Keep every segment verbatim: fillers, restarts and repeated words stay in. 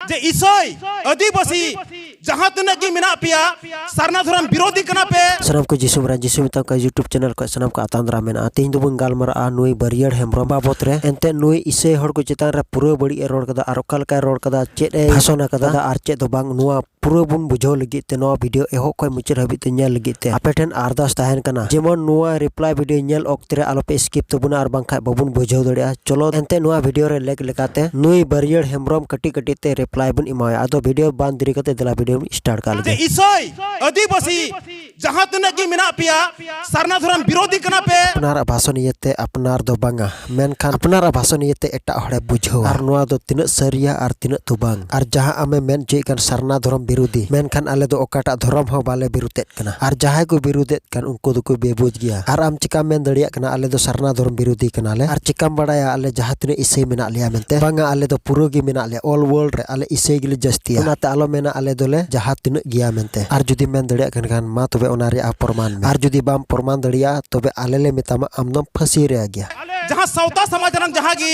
ᱡᱮ ᱤᱥᱟᱹᱭ, ᱟᱹᱫᱤᱵᱟᱹᱥᱤ, ᱡᱟᱦᱟᱸ ᱛᱤᱱᱟᱹᱜ ᱜᱮ ᱢᱮᱱᱟᱜ ᱯᱮᱭᱟ, ᱥᱟᱨᱱᱟ ᱫᱷᱚᱨᱚᱢ ᱵᱤᱨᱳᱫᱷᱤ ᱠᱟᱱᱟ ᱯᱮ᱾ ᱥᱟᱱᱟᱢ ᱠᱚ ᱡᱤᱥᱩ ᱢᱟᱨᱟᱝ ᱡᱤᱥᱩ ᱢᱮᱛᱟᱢ ᱠᱟᱱᱟ YouTube channel ᱠᱷᱚᱱ ᱥᱟᱱᱟᱢ ᱠᱚ ᱟᱛᱟᱝ ᱫᱟᱨᱟᱢ ᱢᱮᱱᱟᱜᱼᱟ᱾ ᱛᱮᱦᱮᱧ ᱫᱚᱵᱚᱱ ᱜᱟᱞᱢᱟᱨᱟᱜᱼᱟ ᱱᱩᱭ ᱵᱟᱹᱨᱭᱟᱹᱲ ᱦᱮᱢᱵᱨᱚᱢ ᱵᱟᱵᱚᱛ ᱨᱮ᱾ ᱮᱱᱛᱮ ᱱᱩᱭ ᱤᱥᱟᱹᱭ ᱦᱚᱲ ᱠᱚ ᱪᱮᱛᱟᱱ ᱨᱮ ᱯᱩᱨᱟᱹ ᱵᱟᱹᱲᱤᱡ ᱮ ᱨᱚᱲ ᱠᱟᱫᱟ ᱟᱨ ᱚᱠᱟ ᱞᱮᱠᱟᱭ ᱨᱚᱲ ᱠᱟᱫᱟ, ᱪᱮᱫ ᱮ ᱵᱷᱟᱥᱚᱱ ᱟᱠᱟᱫᱟ ᱟᱨ ᱪᱮᱫ ᱫᱚ ᱵᱟᱝ, ᱱᱚᱣᱟ ᱯᱩᱨᱟᱹ ᱵᱚᱱ ᱵᱩᱡᱷᱟᱹᱣ ᱞᱟᱹᱜᱤᱫ ᱛᱮ, ᱱᱚᱣᱟ video ᱮᱦᱚᱵ ᱠᱷᱚᱱ ᱢᱩᱪᱟᱹᱫ ᱦᱟᱹᱵᱤᱡ ᱛᱮ ᱧᱮᱞ ᱞᱟᱹᱜᱤᱫ ᱛᱮ ᱟᱯᱮ ᱴᱷᱮᱱ ᱟᱨᱫᱟᱥ ᱛᱟᱦᱮᱱ ᱠᱟᱱᱟ, ᱡᱮᱢᱚᱱ ᱱᱚᱣᱟ reply video ᱧᱮᱞ ᱚᱠᱛᱮ ᱨᱮ ᱟᱞᱚᱯᱮ skip ᱛᱟᱵᱚᱱᱟ, ᱟᱨ ᱵᱟᱝᱠᱷᱟᱡ ᱵᱟᱵᱚᱱ ᱵᱩᱡᱷᱟᱹᱣ ᱫᱟᱲᱮᱭᱟᱜᱼᱟ᱾ ᱪᱚᱞᱚ ᱮᱱᱛᱮ ᱱᱚᱣᱟ video ᱨᱮ ᱞᱮᱠ ᱞᱮᱠᱟᱛᱮ ᱱᱩᱭ ᱵᱟᱹᱨᱭᱟᱹᱲ ᱦᱮᱢᱵᱨᱚᱢ ᱠᱟᱹᱴᱤᱡ ᱠᱟᱹᱴᱤᱡ ᱛᱮ reply ᱵᱚᱱ ᱮᱢᱟᱣᱟᱭᱟ᱾ ᱟᱫᱚ video ᱵᱟᱝ ᱫᱮᱨᱤ ᱠᱟᱛᱮ ᱫᱮᱞᱟ video ᱵᱚᱱ start ᱠᱟᱜ ᱡᱮ ᱞᱮᱜᱮ᱾ ᱤᱥᱟᱹᱭ, ᱟᱹᱫᱤᱵᱟᱹᱥᱤ, ᱡᱟᱦᱟᱸ ᱛᱤᱱᱟᱹᱜ ᱜᱮ ᱢᱮᱱᱟᱜ ᱯᱮᱭᱟ, ᱥᱟᱨᱱᱟ ᱫᱷᱚᱨᱚᱢ ᱵᱤᱨᱳᱫᱷᱤ ᱠᱟᱱᱟ ᱯᱮ᱾ ᱟᱯᱱᱟᱨᱟᱜ ᱵᱷᱟᱥᱚᱱ ᱤᱭᱟᱹᱛᱮ ᱟᱯᱱᱟᱨ ᱫᱚ ᱵᱟᱝᱟ, ᱢᱮᱱᱠᱷᱟᱱ ᱟᱯᱱᱟᱨᱟᱜ ᱵᱷᱟᱥᱚᱱ ᱤᱭᱟᱹᱛᱮ ᱮᱴᱟᱜ ᱦᱚᱲᱮ ᱵᱩᱡᱷᱟᱹᱣᱟ᱾ ᱟᱨ ᱱᱚᱣᱟ ᱫᱚ ᱛᱤᱱᱟᱹᱜ ᱥᱟᱹᱨᱤᱭᱟ ᱟᱨ ᱛᱤᱱᱟᱹᱜ ᱫᱚ ᱵᱟᱝ᱾ ᱟᱨ ᱡᱟᱦᱟᱸ ᱟᱢᱮ ᱢᱮᱱ ᱦᱚᱪᱚᱭᱮᱫ ᱠᱟᱱ ᱥᱟᱨᱱᱟ ᱫᱷᱚᱨᱚᱢ ᱵᱤᱨᱳᱫᱷᱤ, ᱢᱮᱱᱠᱷᱟᱱ ᱟᱞᱮ ᱫᱚ ᱚᱠᱟᱴᱟᱜ ᱫᱷᱚᱨᱚᱢ ᱦᱚᱸ ᱵᱟᱞᱮ ᱵᱤᱨᱳᱫᱷᱮᱫ ᱠᱟᱱᱟ᱾ ᱟᱨ ᱡᱟᱦᱟᱸᱭ ᱠᱚ ᱵᱤᱨᱳᱫᱷᱮᱫ ᱠᱟᱱ ᱩᱱᱠᱩ ᱫᱚᱠᱚ ᱵᱮᱵᱩᱡᱽ ᱜᱮᱭᱟ᱾ ᱟᱨ ᱟᱢ ᱪᱤᱠᱟᱢ ᱢᱮᱱ ᱫᱟᱲᱮᱭᱟᱜ ᱠᱟᱱᱟ ᱟᱞᱮ ᱫᱚ ᱥᱟᱨᱱᱟ ᱫᱷᱚᱨᱚᱢ ᱵᱤᱨᱳᱫᱷᱤ ᱠᱟᱱᱟᱞᱮ? ᱟᱨ ᱪᱤᱠᱟᱢ ᱵᱟᱲᱟᱭᱟ ᱟᱞᱮ ᱡᱟᱦᱟᱸ ᱛᱤᱱᱟᱹᱜ ᱤᱥᱟᱹᱭ ᱢᱮᱱᱟᱜ ᱞᱮᱭᱟ ᱢᱮᱱᱛᱮ? ᱵᱟᱝᱟ, ᱟᱞᱮ ᱫᱚ ᱯᱩᱨᱟᱹ ᱜᱮ ᱢᱮᱱᱟᱜ ᱞᱮᱭᱟ, all world ᱨᱮ ᱟᱞᱮ ᱤᱥᱟᱹᱭ ᱜᱮᱞᱮ ᱡᱟᱹᱥᱛᱤᱭᱟ᱾ ᱚᱱᱟᱛᱮ ᱟᱞᱚ ᱢᱮᱱᱟ ᱟᱞᱮ ᱫᱚᱞᱮ ᱡᱟᱦᱟᱸ ᱛᱤᱱᱟᱹᱜ ᱜᱮᱭᱟ ᱢᱮᱱᱛᱮ᱾ ᱟᱨ ᱡᱩᱫᱤᱢ ᱢᱮᱱ ᱫᱟᱲᱮᱭᱟᱜ ᱠᱟᱱ ᱠᱷᱟᱱ ᱢᱟ ᱛᱚᱵᱮ ᱚᱱᱟ ᱨᱮᱭᱟᱜ ᱯᱨᱚᱢᱟᱱ ᱢᱮ᱾ ᱟᱨ ᱡᱩᱫᱤ ᱵᱟᱢ ᱯᱨᱚᱢᱟᱱ ᱫᱟᱲᱮᱭᱟᱜᱼᱟ ᱛᱚᱵᱮ ᱟᱞᱮ ᱞᱮ ᱢᱮᱛᱟᱢᱟ ᱟᱢ ᱫᱚᱢ ᱯᱷᱟᱹᱥᱤ ᱨᱮᱭᱟᱜ ᱜᱮᱭᱟ᱾ ᱡᱟᱦᱟᱸ ᱥᱟᱶᱛᱟ ᱥᱚᱢᱟᱡᱽ ᱨᱮᱱ ᱡᱟᱦᱟᱸ ᱜᱮ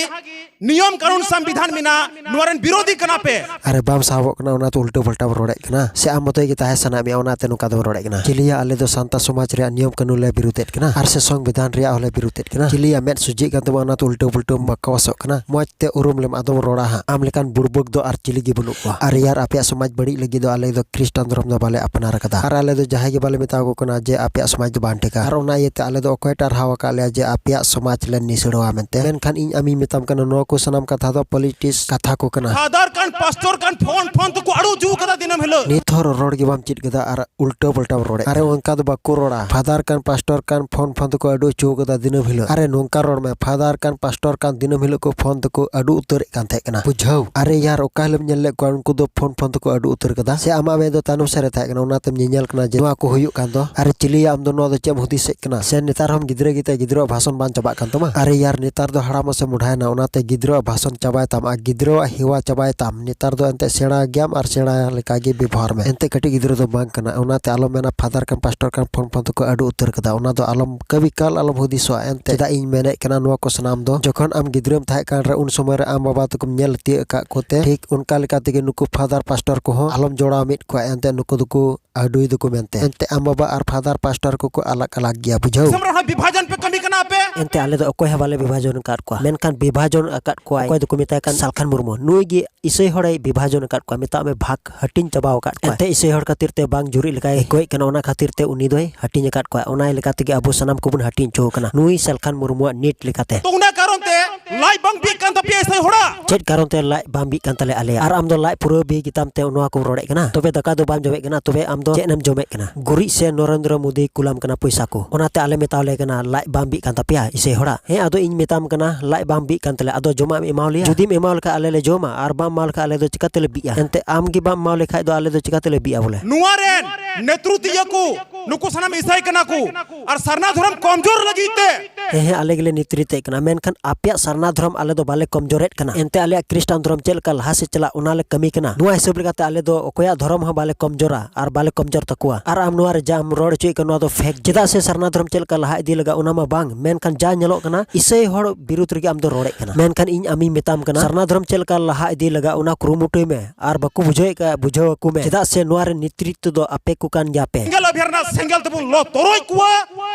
ᱱᱤᱭᱚᱢ ᱠᱟᱹᱱᱩᱱ ᱥᱚᱝᱵᱤᱫᱷᱟᱱ ᱢᱮᱱᱟᱜ, ᱱᱚᱣᱟ ᱨᱮᱱ ᱵᱤᱨᱳᱫᱷᱤ ᱠᱟᱱᱟ ᱯᱮ᱾ ᱟᱨᱮ ᱵᱟᱢ ᱥᱟᱦᱚᱵᱚᱜ ᱠᱟᱱᱟ, ᱚᱱᱟᱛᱮ ᱩᱞᱴᱟᱹ ᱯᱟᱞᱴᱟ ᱵᱚᱱ ᱨᱚᱲᱮᱫ ᱠᱟᱱᱟ, ᱥᱮ ᱟᱢ ᱢᱚᱛᱚᱡ ᱜᱮ ᱛᱟᱦᱮᱸ ᱥᱟᱱᱟᱭᱮᱫ ᱢᱮᱭᱟ, ᱚᱱᱟᱛᱮ ᱱᱚᱝᱠᱟ ᱫᱚᱢ ᱨᱚᱲᱮᱫ ᱠᱟᱱᱟ? ᱪᱤᱞᱤᱭᱟ, ᱟᱞᱮ ᱫᱚ ᱥᱟᱱᱛᱟᱲ ᱥᱚᱢᱟᱡᱽ ᱨᱮᱭᱟᱜ ᱱᱤᱭᱚᱢ ᱠᱟᱹᱱᱩᱱ ᱞᱮ ᱵᱤᱨᱳᱫᱮᱫ ᱠᱟᱱᱟ ᱟᱨ ᱥᱮ ᱥᱚᱝᱵᱤᱫᱷᱟᱱ ᱨᱮᱭᱟᱜ ᱦᱚᱸᱞᱮ ᱵᱤᱨᱳᱫᱮᱫ ᱠᱟᱱᱟ? ᱪᱤᱞᱤᱭᱟ, ᱢᱮᱫ ᱥᱚᱡᱷᱮᱜ ᱠᱟᱱ ᱛᱟᱢᱟ, ᱚᱱᱟᱛᱮ ᱩᱞᱴᱟᱹ ᱯᱩᱞᱴᱟᱹᱢ ᱵᱟᱠᱚᱣᱟᱥᱚᱜ ᱠᱟᱱᱟ? ᱢᱚᱡᱽ ᱛᱮ ᱩᱨᱩᱢ ᱞᱮᱢ, ᱟᱫᱚᱢ ᱨᱚᱲᱟ ᱦᱟᱸᱜ᱾ ᱟᱢ ᱞᱮᱠᱟᱱ ᱵᱩᱲᱵᱚᱠ ᱫᱚ ᱟᱨ ᱪᱤᱞᱤ ᱜᱮ ᱵᱟᱹᱱᱩᱜ ᱠᱚᱣᱟ᱾ ᱟᱨ ᱭᱟᱨ, ᱟᱯᱮᱭᱟᱜ ᱥᱚᱢᱟᱡᱽ ᱵᱟᱹᱲᱤᱡ ᱞᱟᱹᱜᱤᱫ ᱫᱚ ᱟᱞᱮ ᱫᱚ ᱠᱷᱨᱤᱥᱴᱟᱱ ᱫᱷᱚᱨᱚᱢ ᱫᱚ ᱵᱟᱞᱮ ᱟᱯᱱᱟᱨ ᱟᱠᱟᱫᱟ, ᱟᱨ ᱟᱞᱮ ᱫᱚ ᱡᱟᱦᱟᱸᱭ ᱜᱮ ᱵᱟᱞᱮ ᱢᱮᱛᱟ ᱠᱚ ᱠᱟᱱᱟ ᱡᱮ ᱟᱯᱮᱭᱟᱜ ᱥᱚᱢᱟᱡᱽ ᱫᱚ ᱵᱟᱝ ᱴᱷᱤᱠᱟ, ᱟᱨ ᱚᱱᱟ ᱤᱭᱟᱹᱛᱮ ᱟᱞᱮ ᱫᱚ ᱚᱠᱚᱭ ᱴᱟᱨᱦᱟᱣ ᱟᱠᱟᱫ ᱞᱮᱭᱟ ᱡᱮ ᱟᱯᱮᱭᱟᱜ ᱥᱚᱢᱟᱡᱽ ᱞᱮ ᱱᱤᱥᱲᱟᱹᱣᱟ ᱢᱮᱱᱛᱮ? ᱢᱮᱱᱠᱷᱟᱱ ᱤᱧ ᱟᱢᱤᱧ ᱢᱮᱛᱟᱢ ᱠᱟᱱᱟ, ᱱᱚᱣᱟ ᱠᱚ ᱥᱟᱱᱟᱢ ᱠᱟᱛᱷᱟ ᱫᱚ politics ᱠᱟᱛᱷᱟ ᱠᱚ ᱠᱟᱱᱟ᱾ ᱯᱷᱟᱫᱟᱨ ᱠᱟᱱ, ᱯᱟᱥᱴᱚᱨ ᱠᱟᱱ, ᱯᱷᱳᱱ ᱯᱷᱳᱱ ᱛᱮᱠᱚ ᱟᱹᱰᱩ ᱦᱚᱪᱚ ᱠᱟᱫᱟ ᱫᱤᱱᱟᱹᱢ ᱦᱤᱞᱳᱜ᱾ ᱱᱤᱛ ᱦᱚᱸ ᱨᱚᱨᱚᱲ ᱜᱮ ᱵᱟᱢ ᱪᱮᱫ ᱠᱟᱫᱟ ᱟᱨ ᱩᱞᱴᱟᱹ ᱯᱟᱞᱴᱟᱢ ᱨᱚᱲᱮᱫ᱾ ᱟᱨᱮ, ᱚᱱᱠᱟ ᱫᱚ ᱵᱟᱠᱚ ᱨᱚᱲᱟ᱾ ᱯᱷᱟᱫᱟᱨ ᱠᱟᱱ, ᱯᱟᱥᱴᱚᱨ ᱠᱟᱱ, ᱯᱷᱳᱱ ᱯᱷᱳᱱ ᱛᱮᱠᱚ ᱟᱹᱰᱩ ᱦᱚᱪᱚ ᱠᱟᱫᱟ ᱫᱤᱱᱟᱹᱢ ᱦᱤᱞᱳᱜ᱾ ᱟᱨᱮ, ᱱᱚᱝᱠᱟ ᱨᱚᱲ ᱢᱮ, ᱯᱷᱟᱫᱟᱨ ᱠᱟᱱ, ᱯᱟᱥᱴᱚᱨ ᱠᱟᱱ, ᱫᱤᱱᱟᱹᱢ ᱦᱤᱞᱳᱜ ᱠᱚ ᱯᱷᱳᱱ ᱛᱮᱠᱚ ᱟᱹᱰᱩ ᱩᱛᱟᱹᱨᱮᱫ ᱠᱟᱱ ᱛᱟᱦᱮᱸ ᱠᱟᱱᱟ, ᱵᱩᱡᱷᱟᱹᱣ? ᱟᱨᱮ ᱭᱟᱨ, ᱚᱠᱟ ᱦᱤᱞᱳᱜ ᱧᱮᱞ ᱞᱮᱫ ᱠᱚᱣᱟ ᱩᱱᱠᱩ ᱫᱚ ᱯᱷᱳᱱ ᱯᱷᱳᱱ ᱛᱮᱠᱚ ᱟᱹᱰᱩ ᱩᱛᱟᱹᱨ ᱠᱟᱫᱟ? ᱥᱮ ᱟᱢᱟᱜ ᱢᱮᱫ ᱫᱚ ᱛᱟᱭᱱᱚᱢ ᱥᱮᱫ ᱨᱮ ᱛᱟᱦᱮᱸ ᱠᱟᱱᱟ, ᱚᱱᱟᱛᱮᱢ ᱧᱮᱧᱮᱞ ᱠᱟᱱᱟ ᱡᱮ ᱱᱚᱣᱟ ᱠᱚ ᱦᱩᱭᱩᱜ ᱠᱟᱱ ᱫᱚ? ᱟᱨᱮ ᱪᱤᱞᱤᱭᱟ, ᱟᱢ ᱫᱚ ᱱᱚᱣᱟ ᱫᱚ ᱪᱮᱫ ᱮᱢ ᱦᱩᱫᱤᱥᱮᱫ ᱠᱟᱱᱟ? ᱥᱮ ᱱᱮᱛᱟᱨ ᱦᱚᱸᱢ ᱜᱤᱫᱽᱨᱟᱹ ᱜᱮᱛᱮ ᱜᱤᱫᱽᱨᱟᱹᱣᱟᱜ ᱵᱷᱟᱥᱚᱱ ᱵᱟᱝ ᱪᱟᱵᱟᱜ ᱠᱟᱱ ᱛᱟᱢᱟ? ᱟᱨᱮ ᱭᱟᱨ, ᱱᱮᱛᱟᱨ ᱫᱚ ᱦᱟᱲᱟᱢᱚᱜ ᱥᱮ ᱢᱚᱰᱷᱟᱭᱮᱱᱟ, ᱚᱱᱟᱛᱮ ᱜᱤᱫᱽᱨᱟᱹᱣᱟᱜ ᱵᱷᱟᱥᱚᱱ ᱪᱟᱵᱟᱭ ᱛᱟᱢ ᱟᱨ ᱜᱤᱫᱽᱨᱟᱹᱣᱟᱜ ᱦᱮᱣᱟ ᱪᱟᱵᱟᱭ ᱛᱟᱢ᱾ ᱱᱮᱛᱟᱨ ᱫᱚ ᱮᱱᱛᱮ ᱥᱮᱬᱟ ᱜᱮᱭᱟᱢ ᱟᱨ ᱥᱮᱬᱟ ᱞᱮᱠᱟ ᱜᱮ ᱵᱮᱵᱚᱦᱟᱨ ᱢᱮ᱾ ᱮᱱᱛᱮ ᱠᱟᱹᱴᱤᱡ ᱜᱤᱫᱽᱨᱟᱹ ᱫᱚ ᱵᱟᱝ ᱠᱟᱱᱟ, ᱚᱱᱟᱛᱮ ᱟᱞᱚᱢ ᱢᱮᱱᱟ ᱯᱷᱟᱫᱟᱨ ᱠᱟᱱ ᱯᱟᱥᱴᱚᱨ ᱠᱟᱱ ᱯᱷᱳᱱ ᱯᱷᱳᱱ ᱛᱮᱠᱚ ᱟᱹᱰᱩ ᱩᱛᱟᱹᱨ ᱠᱟᱫᱟ᱾ ᱚᱱᱟ ᱫᱚ ᱟᱞᱚᱢ ᱠᱟᱹᱵᱤ ᱠᱟᱞ ᱟᱞᱚᱢ ᱦᱩᱫᱤᱥᱚᱜᱼᱟ᱾ ᱮᱱᱛᱮ ᱪᱮᱫᱟᱜ ᱤᱧ ᱢᱮᱱᱮᱫ ᱠᱟᱱᱟ ᱱᱚᱣᱟ ᱠᱚ ᱥᱟᱱᱟᱢ ᱫᱚ, ᱡᱚᱠᱷᱚᱱ ᱟᱢ ᱜᱤᱫᱽᱨᱟᱹᱢ ᱛᱟᱦᱮᱸ ᱠᱟᱱ ᱨᱮ ᱩᱱ ᱥᱚᱢᱚᱭ ᱨᱮ ᱟᱢ ᱵᱟᱵᱟ ᱛᱟᱠᱚᱢ ᱧᱮᱞ ᱛᱤᱭᱟᱹᱜ ᱟᱠᱟᱫ ᱠᱚᱛᱮ ᱴᱷᱤᱠ ᱚᱱᱠᱟ ᱞᱮᱠᱟ ᱛᱮᱜᱮ ᱱᱩᱠᱩ ᱯᱷᱟᱫᱟᱨ ᱯᱟᱥᱴᱚᱨ ᱠᱚᱦᱚᱸ ᱟᱞᱚᱢ ᱡᱚᱲᱟᱣ ᱢᱤᱫ ᱠᱚᱣᱟ᱾ ᱮᱱᱛᱮ ᱱᱩᱠᱩ ᱫᱚᱠᱚ ᱟᱹᱰᱩᱭ ᱫᱚᱠᱚ ᱢᱮᱱᱛᱮ᱾ ᱮᱱᱛᱮ ᱟᱢ ᱵᱟᱵᱟ ᱟᱨ ᱯᱷᱟᱫᱟᱨ ᱯᱟᱥᱴᱚᱨ ᱠᱚᱠᱚ ᱟᱞᱟᱜᱽ ᱟᱞᱟᱜᱽ ᱜᱮᱭᱟ, ᱵᱩᱡᱷᱟᱹᱣ᱾ ᱫᱤᱥᱚᱢ ᱨᱮᱦᱚᱸ ᱵᱤᱵᱷᱟᱡᱚᱱ ᱯᱮ ᱠᱟᱹᱢᱤ ᱠᱟᱱᱟ ᱟᱯᱮ᱾ ᱮᱱᱛᱮ ᱟᱞᱮ ᱫᱚ ᱚᱠᱚᱭ ᱦᱚᱸ ᱵᱟᱞᱮ ᱵᱤᱵᱷᱟᱡᱚᱱ ᱟᱠᱟᱫ ᱠᱚᱣᱟ, ᱢᱮᱱᱠᱷᱟᱱ ᱵᱤᱵᱷᱟᱡᱚᱱ ᱟᱠᱟᱫ ᱠᱚᱣᱟ ᱚᱠᱚᱭ ᱫᱚᱠᱚ ᱢᱮᱛᱟᱭ ᱠᱟᱱ ᱥᱟᱞᱠᱷᱟᱱ ᱢᱩᱨᱢᱩ᱾ ᱱᱩᱭ ᱜᱮ ᱤᱥᱟᱹᱭ ᱦᱚᱲᱮ ᱵᱤᱵᱷᱟᱡᱚᱱ ᱟᱠᱟᱫ ᱠᱚᱣᱟ, ᱢᱮᱛᱟᱜ ᱢᱮ ᱵᱷᱟᱜᱽ ᱦᱟᱹᱴᱤᱧ ᱪᱟᱵᱟᱣ ᱟᱠᱟᱫ ᱠᱚᱣᱟ᱾ ᱮᱱᱛᱮ ᱤᱥᱟᱹᱭ ᱦᱚᱲ ᱠᱷᱟᱹᱛᱤᱨ ᱛᱮ ᱵᱟᱝ ᱡᱩᱨᱤᱜ ᱞᱮᱠᱟᱭ ᱟᱹᱭᱠᱟᱹᱣᱮᱫ ᱠᱟᱱᱟ, ᱚᱱᱟ ᱠᱷᱟᱹᱛᱤᱨ ᱛᱮ ᱩᱱᱤ ᱫᱚᱭ ᱦᱟᱹᱴᱤᱧ ᱟᱠᱟᱫ ᱠᱚᱣᱟ᱾ ᱚᱱᱟ ᱞᱮᱠᱟ ᱛᱮᱜᱮ ᱟᱵᱚ ᱥᱟᱱᱟᱢ ᱠᱚᱵᱚᱱ ᱦᱟᱹᱴᱤᱧ ᱦᱚᱪᱚ ᱟᱠᱟᱱᱟ ᱱᱩᱭ ᱥᱟᱞᱠᱷᱟᱱ ᱢᱩᱨᱢᱩᱣᱟᱜ ᱱᱤᱴ ᱞᱮᱠᱟᱛᱮ᱾ ᱛᱚ ᱚᱱᱟ ᱠᱟᱨᱚᱱ ᱛᱮ ᱞᱟᱡ ᱵᱟᱝ ᱵᱤᱜ ᱠᱟᱱ ᱛᱟᱯᱮᱭᱟ ᱤᱥᱟᱹᱭ ᱦᱚᱲᱟᱜ? ᱪᱮᱫ ᱠᱟᱨᱚᱱ ᱛᱮ ᱞᱟᱡ ᱵᱟᱝ ᱵᱤᱜ ᱠᱟᱱ ᱛᱟᱞᱮ ᱟᱞᱮᱭᱟᱜ? ᱟᱨ ᱟᱢ ᱫᱚ ᱞᱟᱡ ᱯᱩᱨᱟᱹᱣ ᱵᱤ ᱜᱮᱛᱟᱢ ᱛᱮ ᱱᱚᱣᱟ ᱠᱚᱢ ᱨᱚᱲᱮᱫ ᱠᱟᱱᱟ? ᱛᱚᱵᱮ ᱫᱟᱠᱟ ᱫᱚ ᱵᱟᱢ ᱡᱚᱢᱮᱫ ᱠᱟᱱᱟ, ᱛᱚᱵᱮ ᱟᱢ ᱫᱚ ᱪᱮᱫ ᱮᱢ ᱡᱚᱢᱮᱫ ᱠᱟᱱᱟ? ᱜᱩᱨᱤᱡ ᱥᱮ ᱱᱚᱨᱮᱱᱫᱨᱚ ᱢᱳᱫᱤ ᱠᱩᱞᱟᱢ ᱠᱟᱱᱟ ᱯᱚᱭᱥᱟ ᱠᱚ, ᱚᱱᱟᱛᱮ ᱟᱞᱮ ᱢᱮᱛᱟᱣ ᱞᱮ ᱠᱟᱱᱟ ᱞᱟᱡ ᱵᱟᱝ ᱵᱤᱜ ᱠᱟᱱ ᱛᱟᱯᱮᱭᱟ ᱤᱥᱟᱹᱭ ᱦᱚᱲᱟᱜ? ᱦᱮᱸ, ᱟᱫᱚ ᱤᱧ ᱢᱮᱛᱟᱢ ᱠᱟᱱᱟ ᱞᱟᱡ ᱵᱟᱝ ᱵᱤᱜ ᱠᱟᱱ ᱛᱟᱞᱮᱭᱟ, ᱟᱫᱚ ᱡᱚᱢᱟᱜ ᱮᱢ ᱮᱢᱟᱣ ᱞᱮᱭᱟ? ᱡᱩᱫᱤᱢ ᱮᱢᱟᱣ ᱞᱮᱠᱷᱟᱡ ᱟᱞᱮ ᱞᱮ ᱡᱚᱢᱟ, ᱟᱨ ᱵᱟᱢ ᱮᱢᱟᱣ ᱞᱮᱠᱷᱟᱡ ᱟᱞᱮ ᱫᱚ ᱪᱤᱠᱟᱹ ᱛᱮᱞᱮ ᱵᱤᱜᱼᱟ? ᱮᱱᱛᱮ ᱟᱢ ᱜᱮ ᱵᱟᱢ ᱮᱢᱟᱣ ᱞᱮᱠᱷᱟᱡ ᱫᱚ ᱟᱞᱮ ᱫᱚ ᱪᱤᱠᱟᱹ ᱛᱮᱞᱮ ᱵᱤᱜᱼᱟ ᱵᱚᱞᱮ? ᱱᱚᱣᱟ ᱨᱮᱱ ᱱᱮᱛᱨᱤᱛᱤᱭᱟᱹ ᱠᱚ ᱱᱩᱠᱩ ᱥᱟᱱᱟᱢ ᱤᱥᱟᱹᱭ ᱠᱟᱱᱟ ᱠᱚ, ᱟᱨ ᱥᱟᱨᱱᱟ ᱫᱷᱚᱨᱚᱢ ᱠᱚᱢᱡᱳᱨ ᱞᱟᱹᱜᱤᱫ ᱛᱮ᱾ ᱦᱮᱸ, ᱦᱮᱸ, ᱟᱞᱮ ᱜᱮᱞᱮ ᱱᱮᱛᱨᱤᱛᱮᱫ ᱠᱟᱱᱟ, ᱢᱮᱱᱠᱷᱟᱱ ᱟᱯᱮᱭᱟᱜ ᱥᱟᱨᱱᱟ ᱫᱷᱚᱨᱚᱢ ᱟᱞᱮ ᱫᱚ ᱵᱟᱞᱮ ᱠᱚᱢᱡᱳᱨᱮᱫ ᱠᱟᱱᱟ᱾ ᱮᱱᱛᱮ ᱟᱞᱮᱭᱟᱜ ᱠᱷᱨᱤᱥᱴᱟᱱ ᱫᱷᱚᱨᱚᱢ ᱪᱮᱫ ᱞᱮᱠᱟ ᱞᱟᱦᱟ ᱥᱮᱫ ᱪᱟᱞᱟᱜ, ᱚᱱᱟ ᱞᱮ ᱠᱟᱹᱢᱤ ᱠᱟᱱᱟ᱾ ᱱᱚᱣᱟ ᱦᱤᱥᱟᱹᱵ ᱞᱮᱠᱟᱛᱮ ᱟᱞᱮ ᱫᱚ ᱚᱠᱚᱭᱟᱜ ᱫᱷᱚᱨᱚᱢ ᱦᱚᱸ ᱵᱟᱞᱮ ᱠᱚᱢᱡᱳᱨᱟ ᱟᱨ ᱵᱟᱞᱮ ᱠᱚᱢᱡᱳᱨ ᱛᱟᱠᱚᱣᱟ᱾ ᱟᱨ ᱟᱢ ᱱᱚᱣᱟ ᱨᱮ ᱡᱟᱢ ᱨᱚᱲ ᱦᱚᱪᱚᱭᱮᱫ ᱠᱟᱱᱟ, ᱱᱚᱣᱟ ᱫᱚ ᱯᱷᱮᱠ᱾ ᱪᱮᱫᱟᱜ ᱥᱮ ᱥᱟᱨᱱᱟ ᱫᱷᱚᱨᱚᱢ ᱪᱮᱫ ᱞᱮᱠᱟ ᱞᱟᱦᱟ ᱤᱫᱤ ᱞᱟᱜᱟᱜ, ᱚᱱᱟ ᱢᱟ ᱵᱟᱝ, ᱢᱮᱱᱠᱷᱟᱱ ᱡᱟ ᱧᱮᱞᱚᱜ ᱠᱟᱱᱟ, ᱤᱥᱟᱹᱭ ᱦᱚᱲ ᱵᱤᱨᱩᱫᱷ ᱨᱮᱜᱮ ᱟᱢ ᱫᱚ ᱨᱚᱲᱮᱫ ᱠᱟᱱᱟ᱾ ᱢᱮᱱᱠᱷᱟᱱ ᱤᱧ ᱟᱢᱤᱧ ᱢᱮᱛᱟᱢ ᱠᱟᱱᱟ, ᱥᱟᱨᱱᱟ ᱫᱷᱚᱨᱚᱢ ᱪᱮᱫ ᱞᱮᱠᱟ ᱞᱟᱦᱟ ᱤᱫᱤ ᱞᱟᱜᱟᱜ, ᱚᱱᱟ ᱠᱩᱨᱩᱢᱩᱴᱩᱭ ᱢᱮ᱾ ᱟᱨ ᱵᱟᱠᱚ ᱵᱩᱡᱷᱟᱹᱣᱮᱫ ᱠᱟᱱ, ᱵᱩᱡᱷᱟᱹᱣ ᱟᱠᱚ ᱢᱮ᱾ ᱪᱮᱫᱟᱜ ᱥᱮ ᱱᱚᱣᱟ ᱨᱮ ᱱᱮᱛᱨᱤᱛᱵ ᱫᱚ ᱟᱯᱮ ᱠᱚ ᱠᱟᱱ ᱜᱮᱭᱟ ᱯᱮ᱾ ᱥᱮᱸᱜᱮᱞ ᱚᱵᱷᱤᱭᱟᱱ ᱨᱮᱱᱟᱜ ᱥᱮᱸᱜᱮᱞ ᱛᱮᱵᱚᱱ ᱞᱚ ᱛᱚᱨᱚᱡ ᱠᱚᱣᱟ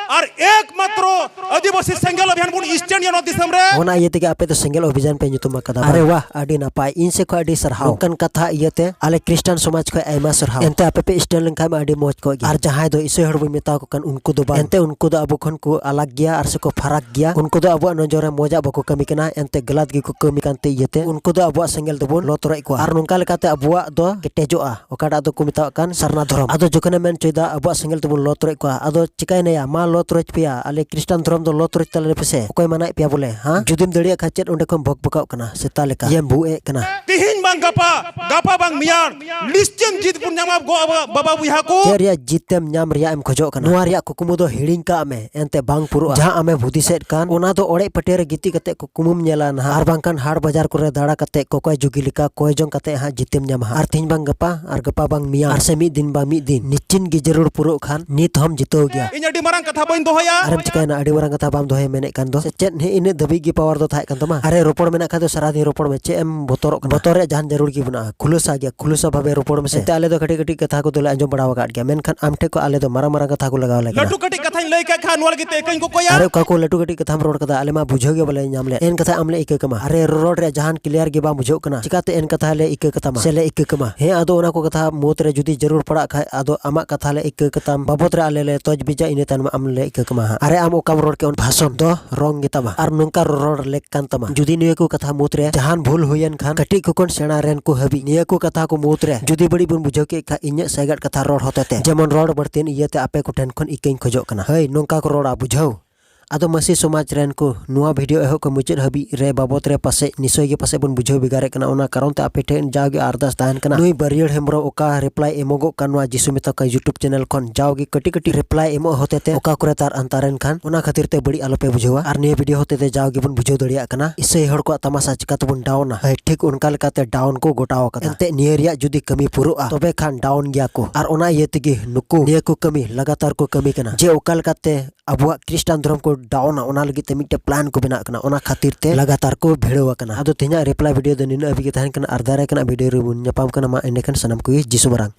ᱟᱨ ᱮᱠᱢᱟᱛᱨᱚ ᱟᱹᱫᱤᱵᱟᱹᱥᱤ ᱥᱮᱸᱜᱮᱞ ᱚᱵᱷᱤᱭᱟᱱ ᱵᱚᱱ ᱥᱴᱮᱱᱰ ᱱᱚᱣᱟ ᱫᱤᱥᱚᱢ ᱨᱮ᱾ ᱚᱱᱟ ᱤᱭᱟᱹ ᱛᱮᱜᱮ ᱟᱯᱮ ᱫᱚ ᱥᱮᱸᱜᱮᱞ ᱚᱵᱷᱤᱡᱟᱱ ᱯᱮ ᱧᱩᱛᱩᱢ ᱟᱠᱟᱫᱟ᱾ ᱟᱨᱮ ᱵᱟᱝ? ᱣᱟᱦ, ᱟᱹᱰᱤ ᱱᱟᱯᱟᱭ᱾ ᱤᱧ ᱥᱮᱫ ᱠᱷᱚᱱ ᱟᱹᱰᱤ ᱥᱟᱨᱦᱟᱣ᱾ ᱱᱚᱝᱠᱟᱱ ᱠᱟᱛᱷᱟ ᱤᱭᱟᱹᱛᱮ ᱟᱞᱮ ᱠᱷᱨᱤᱥᱴᱟᱱ ᱥᱚᱢᱟᱡᱽ ᱠᱷᱚᱱ ᱟᱭᱢᱟ ᱥᱟᱨᱦᱟᱣ᱾ ᱮᱱᱛᱮ ᱟᱯᱮ ᱯᱮ ᱥᱴᱮᱱᱰ ᱞᱮᱱᱠᱷᱟᱱ ᱢᱟ ᱟᱹᱰᱤ ᱢᱚᱡᱽ ᱠᱚᱜ ᱜᱮ᱾ ᱟᱨ ᱡᱟᱦᱟᱸᱭ ᱫᱚ ᱤᱥᱟᱹᱭ ᱦᱚᱲ ᱵᱚᱱ ᱢᱮᱛᱟ ᱠᱚ ᱠᱟᱱ, ᱩᱱᱠᱩ ᱫᱚ ᱵᱟᱝ᱾ ᱮᱱᱛᱮ ᱩᱱᱠᱩ ᱫᱚ ᱟᱵᱚ ᱠᱷᱚᱱ ᱠᱚ ᱟᱞᱟᱜᱽ ᱜᱮᱭᱟ ᱟᱨ ᱥᱮᱠᱚ ᱯᱷᱟᱨᱟᱠ ᱜᱮᱭᱟ᱾ ᱩᱱᱠᱩ ᱫᱚ ᱟᱵᱚᱣᱟᱜ ᱱᱚᱡᱚᱨ ᱨᱮ ᱢᱚᱡᱟᱜ ᱵᱟᱠᱚ ᱠᱟᱹᱢᱤ ᱠᱟᱱᱟ, ᱮᱱᱛᱮ ᱜᱟᱞᱟᱛ ᱜᱮᱠᱚ ᱠᱟᱹᱢᱤ ᱠᱟᱱᱛᱮ ᱤᱭᱟᱹᱛᱮ ᱩᱱᱠᱩ ᱫᱚ ᱟᱵᱚᱣᱟᱜ ᱥᱮᱸᱜᱮᱞ ᱫᱚᱵᱚᱱ ᱞᱚ ᱛᱚᱨᱚᱡ ᱠᱚᱣᱟ᱾ ᱟᱨ ᱱᱚᱝᱠᱟ ᱞᱮᱠᱟᱛᱮ ᱟᱵᱚᱣᱟᱜ ᱫᱚ ᱠᱮᱴᱮᱡᱚᱜᱼᱟ, ᱚᱠᱟᱴᱟᱜ ᱫᱚᱠᱚ ᱢᱮᱛᱟᱜ ᱠᱟᱱ ᱥᱟᱨᱱᱟ ᱫᱷᱚᱨᱚᱢ᱾ ᱟᱫᱚ ᱛᱚᱠᱷᱚᱱᱮ ᱢᱮᱱ ᱦᱚᱪᱚᱭᱮᱫᱟ, "ᱟᱵᱚᱣᱟᱜ ᱥᱮᱸᱜᱮᱞ ᱛᱮᱵᱚᱱ ᱞᱚ ᱛᱚᱨᱚᱡ ᱠᱚᱣᱟ, ᱟᱫᱚ ᱪᱤᱠᱟᱭᱱᱟᱭᱟ? ᱢᱟ ᱞᱚ ᱛᱚᱨᱚᱡ ᱯᱮᱭᱟ, ᱟᱞᱮ ᱠᱷᱨᱤᱥᱴᱟᱱ ᱫᱷᱚᱨᱚᱢ ᱫᱚ ᱞᱚ ᱛᱚᱨᱚᱡ ᱛᱟᱞᱮ ᱯᱮᱥᱮ, ᱚᱠᱚᱭ ᱢᱟᱱᱟᱭᱮᱫ ᱯᱮᱭᱟ ᱵᱚᱞᱮ, ᱦᱟᱸ? ᱡᱩᱫᱤᱢ ᱫᱟᱲᱮᱭᱟᱜ ᱠᱷᱟᱡ ᱪᱮᱫ ᱚᱸᱰᱮ ᱠᱷᱚᱱ ᱵᱷᱚᱠ ᱵᱷᱚᱠᱟᱣ ᱠᱟᱱᱟ, ᱥᱮᱛᱟ ᱞᱮᱠᱟ ᱭᱮᱢ ᱵᱷᱩᱜ ᱮᱫ ᱠᱟᱱᱟ?" ᱛᱤᱦᱤᱧ ᱵᱟᱝ ᱜᱟᱯᱟ, ᱜᱟᱯᱟ ᱵᱟᱝ ᱢᱮᱭᱟᱝ, ᱱᱤᱥᱪᱤᱛ ᱡᱤᱛ ᱵᱚᱱ ᱧᱟᱢᱟ ᱜᱚ ᱵᱟᱵᱟ, ᱵᱟᱵᱟ ᱵᱚᱭᱦᱟ ᱠᱚ᱾ ᱪᱮᱫ ᱨᱮᱭᱟᱜ ᱡᱤᱛᱮᱢ ᱧᱟᱢ ᱨᱮᱭᱟᱜ ᱮᱢ ᱠᱷᱚᱡᱚᱜ ᱠᱟᱱᱟ? ᱱᱚᱣᱟ ᱨᱮᱭᱟᱜ ᱠᱩᱠᱢᱩ ᱫᱚ ᱦᱤᱲᱤᱧ ᱠᱟᱜ ᱢᱮ, ᱮᱱᱛᱮ ᱵᱟᱝ ᱯᱩᱨᱟᱹᱜᱼᱟ᱾ ᱡᱟᱦᱟᱸ ᱟᱢᱮᱢ ᱦᱩᱫᱤᱥᱮᱫ ᱠᱟᱱ, ᱚᱱᱟ ᱫᱚ ᱚᱲᱮᱡ ᱯᱟᱹᱴᱭᱟᱹ ᱨᱮ ᱜᱤᱛᱤᱡ ᱠᱟᱛᱮ ᱠᱩᱠᱢᱩᱢ ᱧᱮᱞᱟ ᱱᱟᱦᱟᱜ, ᱟᱨ ᱵᱟᱝᱠᱷᱟᱱ ᱦᱟᱴ ᱵᱟᱡᱟᱨ ᱠᱚᱨᱮ ᱫᱟᱬᱟ ᱠᱟᱛᱮ ᱠᱚᱠᱚᱭ ᱡᱩᱜᱤ ᱞᱮᱠᱟ ᱠᱚᱭ ᱡᱚᱝ ᱠᱟᱛᱮ ᱦᱟᱸᱜ ᱡᱤᱛᱮᱢ ᱧᱟᱢᱟ ᱦᱟᱸᱜ᱾ ᱟᱨ ᱛᱤᱦᱤᱧ ᱵᱟᱝ ᱜᱟᱯᱟ, ᱟᱨ ᱜᱟᱯᱟ ᱵᱟᱝ ᱢᱮᱭᱟᱝ, ᱟᱨ ᱥᱮ ᱢᱤᱫ ᱫᱤᱱ ᱵᱟᱝ ᱢᱤᱫ ᱫᱤᱱ ᱱᱤᱪᱤᱱ ᱜᱮ ᱡᱟᱹᱨᱩᱲ ᱯᱩᱨᱟᱹᱜ ᱠᱷᱟᱱ, ᱱᱤᱛ ᱦᱚᱸᱢ ᱡᱤᱛᱟᱹᱣ ᱜᱮᱭᱟ᱾ ᱤᱧ ᱟᱹᱰᱤ ᱢᱟᱨᱟᱝ ᱠᱟᱛᱷᱟ ᱵᱟᱹᱧ ᱫᱚᱦᱚᱭᱟ᱾ ᱟᱨᱮᱢ ᱪᱤᱠᱟᱭᱱᱟ? ᱟᱹᱰᱤ ᱢᱟᱨᱟᱝ ᱠᱟᱛᱷᱟ ᱵᱟᱢ ᱫᱚᱦᱚᱭᱟ ᱢᱮᱱᱮᱫ ᱠᱟᱱ ᱫᱚ᱾ ᱥᱮ ᱪᱮᱫ ᱦᱮᱸ ᱤᱱᱟᱹᱜ ᱫᱷᱟᱹᱵᱤᱡ ᱜᱮ ᱯᱟᱣᱟᱨ ᱫᱚ ᱛᱟᱦᱮᱸ ᱠᱟᱱ ᱛᱟᱢᱟ? ᱟᱨᱮ ᱨᱚᱯᱚᱲ ᱢᱮᱱᱟᱜ ᱠᱷᱟᱡ ᱫᱚ ᱥᱟᱨᱟ ᱫᱤᱱ ᱨᱚᱯᱚᱲ ᱢᱮ, ᱪᱮᱫ ᱮᱢ ᱵᱚᱛᱚᱨᱚᱜ ᱠᱟᱱᱟ? ᱵᱚᱛᱚᱨ ᱨᱮᱭᱟᱜ ᱡᱟᱦᱟᱱ ᱡᱟᱹᱨᱩᱲ ᱜᱮ ᱵᱟᱹᱱᱩᱜᱼᱟ, ᱠᱷᱩᱞᱟᱹᱥᱟ ᱜᱮᱭᱟ, ᱠᱷᱩᱞᱟᱹᱥᱟ ᱵᱷᱟᱵᱮ ᱨᱚᱯᱚᱲ ᱢᱮᱥᱮ᱾ ᱮᱱᱛᱮ ᱟᱞᱮ ᱫᱚ ᱠᱟᱹᱴᱤᱡ ᱠᱟᱹᱴᱤᱡ ᱠᱟᱛᱷᱟ ᱠᱚᱫᱚᱞᱮ ᱟᱸᱡᱚᱢ ᱵᱟᱲᱟ ᱟᱠᱟᱫ ᱜᱮᱭᱟ, ᱢᱮᱱᱠᱷᱟᱱ ᱟᱢ ᱴᱷᱮᱡ ᱠᱷᱚᱱ ᱟᱞᱮ ᱫᱚ ᱢᱟᱨᱟᱝ ᱢᱟᱨᱟᱝ ᱠᱟᱛᱷᱟ ᱠᱚ ᱞᱟᱜᱟᱣ ᱞᱮ ᱠᱟᱱᱟ᱾ ᱞᱟᱹᱴᱩ ᱠᱟᱹᱴᱤᱡ ᱠᱟᱛᱷᱟᱧ ᱞᱟᱹᱭ ᱠᱷᱟᱡ ᱠᱷᱟᱱ ᱱᱚᱣᱟ ᱞᱟᱹᱜᱤᱫ ᱛᱮ ᱤᱠᱟᱹᱧ ᱠᱚᱠᱚᱭᱟ᱾ ᱟᱨᱮ ᱚᱠᱟ ᱠᱚ ᱞᱟᱹᱴᱩ ᱠᱟᱹᱴᱤᱡ ᱠᱟᱛᱷᱟᱢ ᱨᱚᱲ ᱠᱟᱫᱟ, ᱟᱞᱮ ᱢᱟ ᱵᱩᱡᱷᱟᱹᱣ ᱜᱮ ᱵᱟᱞᱮ ᱧᱟᱢ ᱞᱮᱫ᱾ ᱮᱱ ᱠᱟᱛᱷᱟ ᱟᱢ ᱞᱮ ᱤᱠᱟᱹ ᱠᱟᱢᱟ? ᱟᱨᱮ ᱨᱚᱲ ᱨᱮᱭᱟᱜ ᱡᱟᱦᱟᱱ clear ᱜᱮ ᱵᱟᱝ ᱵᱩᱡᱷᱟᱹᱜ ᱠᱟᱱᱟ, ᱪᱤᱠᱟᱛᱮ ᱮᱱ ᱠᱟᱛᱷᱟ ᱞᱮ ᱤᱠᱟᱹ ᱠᱟᱛᱟᱢᱟ ᱥᱮ ᱞᱮ ᱤᱠᱟᱹ ᱠᱟᱢᱟ? ᱦᱮᱸ, ᱟᱫᱚ ᱚᱱᱟ ᱠᱚ ᱠᱟᱛᱷᱟ ᱢᱩᱫᱽ ᱨᱮ ᱡᱩᱫᱤ ᱡᱟᱹᱨᱩᱲ ᱯᱟᱲᱟᱜ ᱠᱷᱟᱡ, ᱟᱫᱚ ᱟᱢᱟᱜ ᱠᱟᱛᱷᱟ ᱞᱮ ᱤᱠᱟᱹ ᱠᱟᱛᱟᱢ ᱵᱟᱵᱚᱫ ᱨᱮ ᱟᱞᱮ ᱞᱮ ᱛᱚᱡᱵᱤᱡᱟ, ᱤᱱᱟᱹ ᱛᱟᱭᱱᱚᱢ ᱟᱢ ᱞᱮ ᱤᱠᱟᱹ ᱠᱟᱢᱟ ᱦᱟᱸᱜ᱾ ᱟᱨᱮ ᱟᱢ ᱚᱠᱟᱢ ᱨᱚᱲ ᱠᱮᱫ, ᱚᱱᱟ ᱵᱷᱟᱥᱚᱱ ᱫᱚ wrong ᱜᱮᱛᱟᱢᱟ ᱟᱨ ᱱᱚᱝᱠᱟ ᱨᱚᱲ ᱞᱮᱠ ᱠᱟᱱ ᱛᱟᱢᱟ᱾ ᱡᱩᱫᱤ ᱱᱤᱭᱟᱹ ᱠᱚ ᱠᱟᱛᱷᱟ ᱢᱩᱫᱽ ᱨᱮ ᱡᱟᱦᱟᱱ ᱵᱷᱩᱞ ᱦᱩᱭᱮᱱ ᱠᱷᱟᱱ, ᱠᱟᱹᱴᱤᱡ ᱠᱚ ᱠᱷᱚᱱ ᱥᱮᱬᱟ ᱨᱮᱱ ᱠᱚ ᱦᱟᱹᱵᱤᱡ ᱱᱤᱭᱟᱹ ᱠᱚ ᱠᱟᱛᱷᱟ ᱠᱚ ᱢᱩᱫᱽ ᱨᱮ ᱡᱩᱫᱤ ᱵᱟᱹᱲᱤᱡ ᱵᱚᱱ ᱵᱩᱡᱷᱟᱹᱣ ᱠᱮᱫ ᱠᱷᱟᱡ, ᱤᱧᱟᱹᱜ ᱥᱟᱭᱜᱟᱫ ᱠᱟᱛᱷᱟ ᱨᱚᱲ ᱦᱚᱛᱮᱛᱮ, ᱡᱮᱢᱚᱱ ᱨᱚᱲ ᱵᱟᱹᱲᱛᱤᱭᱮᱱ ᱤᱭᱟᱹᱛᱮ ᱟᱯᱮ ᱠᱚᱴᱷᱮᱱ ᱠᱷᱚᱱ ᱤᱠᱟᱹᱧ ᱠᱷᱚᱡᱚᱜ ᱠᱟᱱᱟ᱾ ᱦᱳᱭ, ᱱᱚᱝᱠᱟ ᱠᱚ ᱨᱚᱲᱟ, ᱵᱩᱡᱷᱟᱹᱣ? ᱟᱫᱚ ᱢᱟᱹᱥᱤ ᱥᱚᱢᱟᱡᱽ ᱨᱮᱱ ᱠᱚ, ᱱᱚᱣᱟ video ᱮᱦᱚᱵ ᱠᱷᱚᱱ ᱢᱩᱪᱟᱹᱫ ᱦᱟᱹᱵᱤᱡ ᱨᱮ ᱵᱟᱵᱚᱫ ᱨᱮ ᱯᱟᱥᱮᱡ ᱱᱤᱥᱪᱚᱭ ᱜᱮ ᱯᱟᱥᱮᱡ ᱵᱚᱱ ᱵᱩᱡᱷᱟᱹᱣ ᱵᱷᱮᱜᱟᱨᱮᱫ ᱠᱟᱱᱟ᱾ ᱚᱱᱟ ᱠᱟᱨᱚᱱ ᱛᱮ ᱟᱯᱮ ᱴᱷᱮᱱ ᱡᱟᱣᱜᱮ ᱟᱨᱫᱟᱥ ᱛᱟᱦᱮᱱ ᱠᱟᱱᱟ, ᱱᱩᱭ ᱵᱟᱹᱨᱭᱟᱹᱲ ᱦᱮᱢᱵᱨᱚᱢ ᱚᱠᱟ reply ᱮᱢᱚᱜᱚᱜ ᱠᱟᱱ ᱱᱚᱣᱟ ᱡᱤᱥᱩ ᱢᱮᱛᱟ ᱠᱚ YouTube channel ᱠᱷᱚᱱ ᱡᱟᱣᱜᱮ ᱠᱟᱹᱴᱤᱡ ᱠᱟᱹᱴᱤᱡ reply ᱮᱢᱚᱜ ᱦᱚᱛᱮᱛᱮ ᱚᱠᱟ ᱠᱚᱨᱮ ᱛᱟᱨ ᱟᱱᱛᱟᱨᱮᱱ ᱠᱷᱟᱱ, ᱚᱱᱟ ᱠᱷᱟᱹᱛᱤᱨ ᱛᱮ ᱵᱟᱹᱲᱤᱡ ᱟᱞᱚᱯᱮ ᱵᱩᱡᱷᱟᱹᱣᱟ᱾ ᱟᱨ ᱱᱤᱭᱟᱹ video ᱦᱚᱛᱮᱛᱮ ᱡᱟᱣ ᱜᱮᱵᱚᱱ ᱵᱩᱡᱷᱟᱹᱣ ᱫᱟᱲᱮᱭᱟᱜ ᱠᱟᱱᱟ ᱤᱥᱟᱹᱭ ᱦᱚᱲ ᱠᱚᱣᱟᱜ ᱛᱟᱢᱟᱥᱟ ᱪᱤᱠᱟ ᱛᱮᱵᱚᱱ down ᱟ᱾ ᱦᱳᱭ, ᱴᱷᱤᱠ ᱚᱱᱠᱟ ᱞᱮᱠᱟᱛᱮ down ᱠᱚ ᱜᱚᱴᱟᱣ ᱟᱠᱟᱫᱟ᱾ ᱮᱱᱛᱮ ᱱᱤᱭᱟᱹ ᱨᱮᱭᱟᱜ ᱡᱩᱫᱤ ᱠᱟᱹᱢᱤ ᱯᱩᱨᱟᱹᱜᱼᱟ, ᱛᱚᱵᱮ ᱠᱷᱟᱱ down ᱜᱮᱭᱟ ᱠᱚ᱾ ᱟᱨ ᱚᱱᱟ ᱤᱭᱟᱹ ᱛᱮᱜᱮ ᱱᱩᱠᱩ ᱱᱤᱭᱟᱹ ᱠᱚ ᱠᱟᱹᱢᱤ ᱞᱟᱜᱟᱛᱟᱨ ᱠᱚ ᱠᱟᱹᱢᱤ ᱠᱟᱱᱟ, ᱡᱮ ᱚᱠᱟ ᱞᱮᱠᱟᱛᱮ ᱟᱵᱚᱣᱟᱜ ᱠᱷᱨᱤᱥᱴᱟᱱ ᱫᱷᱚᱨᱚᱢ ᱠᱚ down ᱟ, ᱚᱱᱟ ᱞᱟᱹᱜᱤᱫ ᱛᱮ ᱢᱤᱫᱴᱮᱡ plan ᱠᱚ ᱵᱮᱱᱟᱜ ᱠᱟᱱᱟ᱾ ᱚᱱᱟ ᱠᱷᱟᱹᱛᱤᱨ ᱛᱮ ᱞᱟᱜᱟᱛᱟᱨ ᱠᱚ ᱵᱷᱤᱲᱟᱹᱣ ᱟᱠᱟᱱᱟ᱾ ᱟᱫᱚ ᱛᱮᱦᱮᱧᱟᱜ reply video ᱫᱚ ᱱᱤᱱᱟᱹᱜ ᱦᱟᱹᱵᱤᱡ ᱜᱮ ᱛᱟᱦᱮᱱ ᱠᱟᱱᱟ, ᱟᱨ ᱫᱟᱨᱟᱭ ᱠᱟᱱᱟ video ᱨᱮᱵᱚᱱ ᱧᱟᱯᱟᱢ ᱠᱟᱱᱟ᱾ ᱢᱟ ᱮᱸᱰᱮᱠᱷᱟᱱ ᱥᱟᱱᱟᱢ ᱠᱚᱜᱮ ᱡᱤᱥᱩ ᱢᱟᱨᱟᱝ᱾